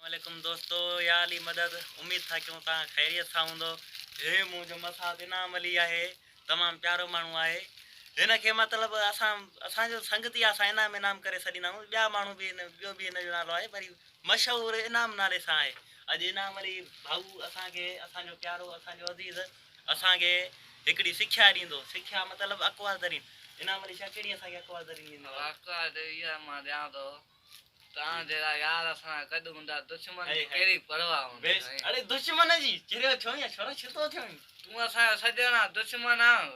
عليڪم دوستو يا علي مدد اميد ٿا ڪيون توهان خيريت سان هوندو هي منهنجو مسات انعام علي آهي تمام پيارو ماڻهو آهي هن کي مطلب اسان اسان جو سنگتي آهي اسان انعام انعام ڪري سڏيندا آهيون ٻيا ماڻهو به هن ٻيو به هن جو نالو آهي پر مشهور انعام نالي سان آهي اڄ انعام علي ڀائو اسان کي اسان جو پيارو اسان جو عزيز اسان کي هڪڙي سکيا ڏيندو سکيا مطلب اقوال زرين انعام علي شاهه ڪهڙي اسان کي اقوال زرين ڏيندو اقوال اها مان ڏيان ٿو توهان جهڙا يار اسان سان گڏ هوندا دشمن جي ڪهڙي پرواهه هوندي سائين. اڙي دشمن جي چريو ٿيو يا ڇورو ڇتو ٿيو آهين. تون اسان جو سڄڻ آن دشمن آن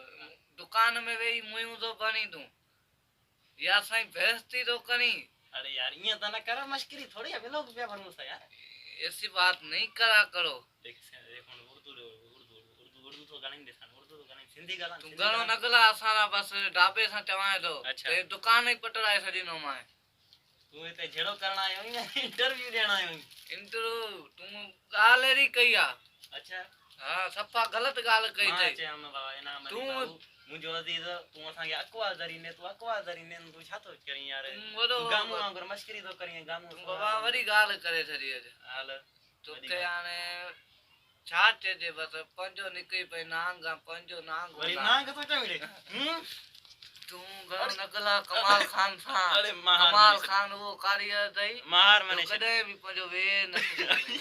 دڪان ۾ ويهي ميون ٿو ڀرين تون يا سائين بيعزتي ٿو ڪرين. اڙي يار ائين ته نه ڪر مشڪري ٿوري آ ولوگ پيا ڀرون اسان يار. ايسي بات نهين ڪرا ڪرو. ديک ديک هن اردو اردو اردو اردو ٿو ڳالهائين ڏسان اردو ٿو ڳالهائين سنڌي ڳالهائين تون گهڻو نه ڳالهاء اسان سان بس ڊاٻي سان چوانء ٿو ته دڪان ئي پٽرائي ڇڏيندومانء. تون هتي جهيڙو ڪرڻ آيو آهين يا انٽرويو ڏيڻ آيو آهين؟ انٽرويو تون ڳالهه اهڙي ڪئي آ. اڇا. ها صفا غلط ڳالهه ڪئي اٿئي. مان چيم نه بابا انعام علي بابو منهنجو عزيز تون اسان کي اقوال زرين ڏي تون اقوال زرين ڏي تون ڇا ٿو ڪرين يار تون گامون وانگر مشڪري ٿو ڪرين گامون تون بابا وڏي ڳالهه ڪري ڇڏي اڄ. هل. توکي هاڻي ڇا چئجي بس پنهنجو نڪري پئي نانگ آن پنهنجو نانگ وري نانگ ٿو چوين ڙي تون گهڻو نه ڳالهاء ڪمال خان سان ڪمال خان اهو ڪاريگر اٿئي مهار جو ڪڏهن به پنهنجو وير نه ڇڏيندو اٿئي.